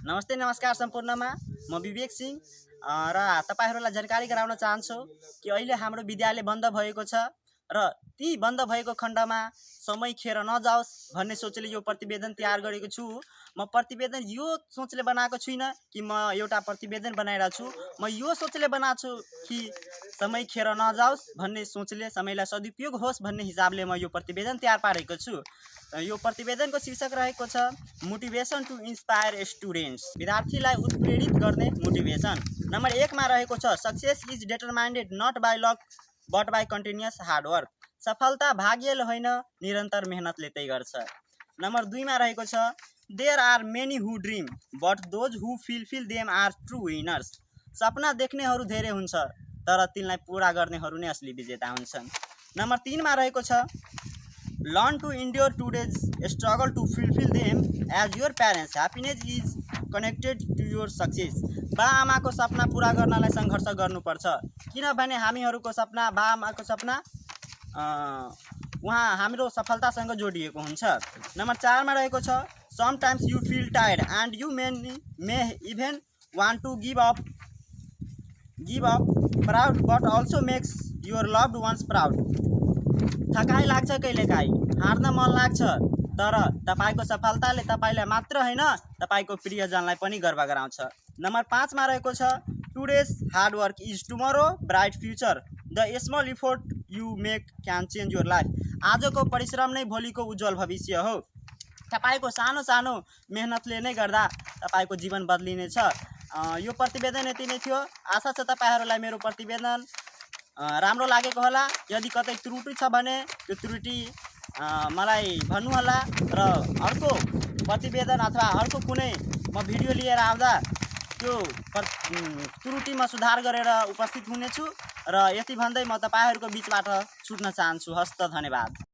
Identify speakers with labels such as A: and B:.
A: नमस्ते नमस्कार सम्पूर्णमा म विवेक सिंह र तपाईहरुलाई जानकारी गराउन चाहन्छु कि अहिले हाम्रो विद्यालय बन्द भएको छ र ती बन्द भएको खण्डमा समय खेर नजाओस् भन्ने सोचले यो प्रतिवेदन तयार गरेको छु। म प्रतिवेदन यो सोचले बनाएको छुइन कि म एउटा प्रतिवेदन बनाइरहेको छु, म यो सोचले बनाएको छु कि समय खेर नजाओस् भन्ने सोचले समयलाई सदुपयोग होस् भन्ने हिसाबले म यो प्रतिवेदन तयार पारेको छु। यो प्रतिवेदनको शीर्षक रहेको छ मोटिभेसन टु इन्स्पायर स्टुडेन्ट्स, विद्यार्थीलाई उत्प्रेरित गर्ने मोटिभेसन। नम्बर 1 मा रहेको छ success is determined not by luck but by continuous hard work, सफलता भाग्यले होइन निरन्तर मेहनतले तय गर्छ। नम्बर 2 मा रहेको छ there are many who dream but those who fulfil them are true winners, सपना देख्नेहरू धेरै हुन्छ तर तिनलाई पूरा गर्नेहरू नै असली विजेता हुन्छन्। नम्बर 3 मा रहेको छ learn to endure today's struggle to fulfill them as your parents happiness is connected to your success, बा आमाको सपना पूरा गर्नलाई संघर्ष गर्नुपर्छ किनभने हामीहरूको सपना बा आमाको सपना उहाँ हाम्रो सफलतासँग जोडिएको हुन्छ। नम्बर 4 मा रहेको छ sometimes you feel tired and you may even want to give up proud but also makes your loved ones proud, थकाइ लाग्छ कहिलेकाहीँ, हार्न मन लाग्छ तर तपाईको सफलताले तपाईलाई मात्र हैन तपाईको प्रियजनलाई पनि गर्व गराउँछ। नम्बर 5 मा रहेको छ today's hard work is tomorrow bright future, the small effort you make can change your life, आजको परिश्रम नै भोलिको उज्जवल भविष्य हो। तपाईको सानो सानो मेहनतले नै गर्दा तपाईको जीवन बदलिनेछ। यो प्रतिवेदन यति नै थियो। आशा छ तपाईहरुलाई मेरो प्रतिवेदन राम्रो लागेको होला। यदि कतै त्रुटि छ भने त्यो त्रुटि मलाई भन्नु होला र अर्को प्रतिवेदन अथवा अर्को कुनै म भिडियो लिएर आउँदा त्यो त्रुटिमा सुधार गरेर उपस्थित हुनेछु र यति भन्दै म तपाईहरुको बीचबाट छुट्न चाहन्छु। हस्त धन्यवाद।